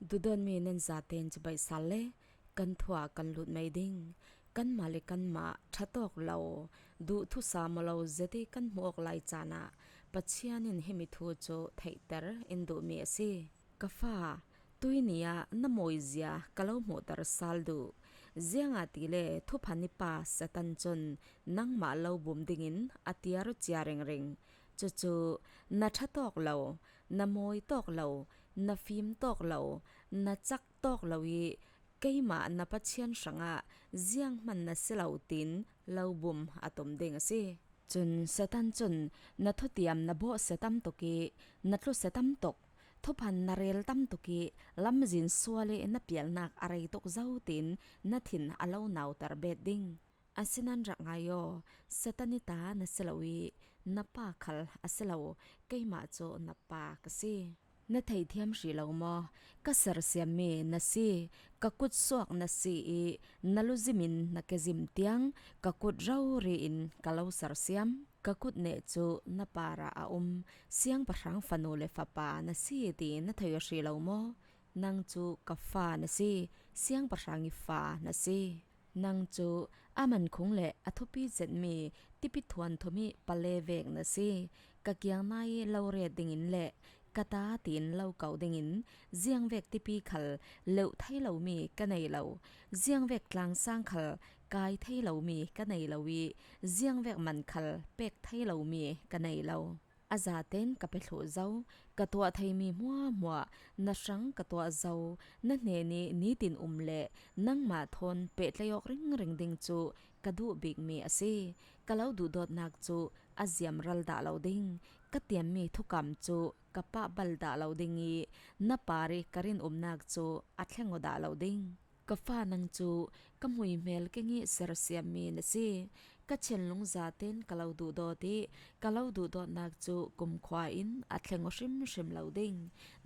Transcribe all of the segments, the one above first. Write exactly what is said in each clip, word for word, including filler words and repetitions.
Duhdawtmi nan zaten cibai sal le kan thu ah kan lut mai ding. Kanmah le kanmah ṭha tawk lo, duh thusa maw lo zet i kan hmuh awk lai caan ah Pathian in himi thu cu theihter in duhmi a si. Ka fa, tuihni ah na mawizia ka lo hmuhter sal duh. Ziangahtile thupha nipa Satan cun nangmah lo bum dingin a tiar cia ringring. Cucu na ṭha tawk lo, na mawi tawk lo, na fim tawk lo, na cak tawk lo i keimah na Pathian hrangah zianghman na si lo tiin lo bum a tum ding a si. Cun Satan cun na thutiam na bawhsia tam tuk i na tlusia tam tuk, thuphan na rel tam tuk i lamzin sual i na pialnak a rei tuk zo tiin na thin a lo nauter bet ding. Asinan rak ngai aw, Satan i ta na si lo i na pa khal a si lo, keimah cu na pa ka si. Na theithiam hrih lo maw? Ka sersiammi na si, ka kut suak na si i na luzim in na kezim tiang ka kut rori in ka lo sersiam. Ka kut neh cu na parah a um, siangpahrang fanu le fapa na si ti na thei aw hrih lo maw? Nang cu ka fa na si, siangpahrang i fa na si. Nang cu a mankhung le a thupi zetmi tipi thuanthum i pale vek na si. Ka kiang nai lo ret dingin le ka ta tiin lo ko dingin ziangvek tipi khal leuh thei lomi ka nei lo, ziangvek tlangsang khal kai thei lomi ka nei lo i ziangvek man khal pek thei lomi ka nei lo. A zaten ka pe thluh zo, ka tuah theimi hmuahhmuah na hrang ka tuah zo, na hnen i nitin um le nangmah thawn pehtlai awk ringring ding cu ka duh bikmi a si. Ka lo duhdawtnak cu a ziamral dah lo ding, ka tiammi thukam cu ka pahbal dah lo ding i na par i ka rinumnak cu a thleng aw dah lo ding. Ka fa, nang cu ka hmuihmel keng i sersiammi na si. Ka thinlung zaten ka lo duhdawt i ka lo duhdawtnak cu kumkhua in a thleng aw hrimhrim lo ding.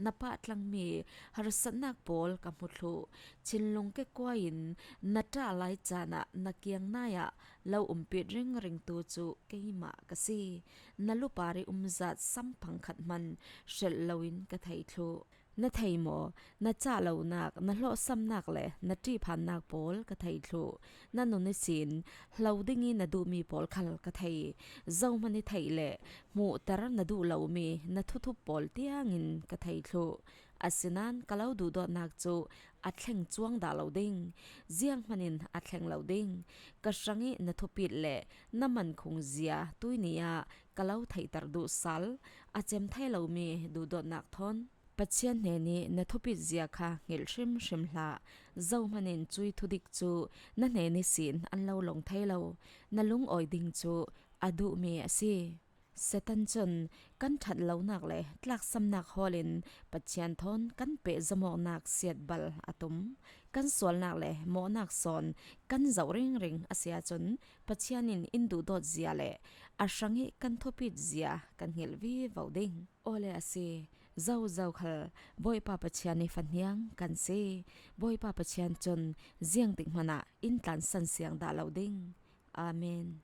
Na pah tlangmi harsatnak pawl ka hmu thluh. Thinlung kekua in na ṭah lai caan ah na kiang nai ah lo umpit ringringtu cu keimah ka si. Na lupar i umzat samphang khat hman hrelh loin ka thei thluh. Na thei maw? Na cah lonak, na hlawhsamnak le na ṭihphannak pawl ka thei thluh. Na nun ihsin hlo ding i na duhmi pawl khal ka thei. Zohman i theih le hmuhter na duh lomi na thuthup pawl tiangin ka thei thluh. Asinan ka lo duhdawtnak cu a thleng cuang dah lo ding, zianghman in a thleng lo ding. Ka hrang i na thupit le na mankhung zia tuihni ah ka lo theihter duh sal, a cem thei lomi duhdawtnak thawn. Pathian hnen i na thupit zia kha hngilh hrimhrim hlah. Zohman in cui thudik cu na hnen ihsin an lo lawng thei lo. Na lungawi ding cu a duhmi a si. Satan cun kan ṭhat lonak le tlaksamnak hawl in Pathian thawn kan pehzom awknak siatbal a tum. Kan sualnak le mawhnak sawn kan zoh ringring a si ahcun Pathian in in duhdawt zia le a hrang i kan thupit zia kan hngilh vivo ding. Awle a si, zozo khal Bawipa Pathian i fahniang kan si. Bawipa Pathian cun ziangtik hmanh ah in tlansan siang dah lo ding. Amen.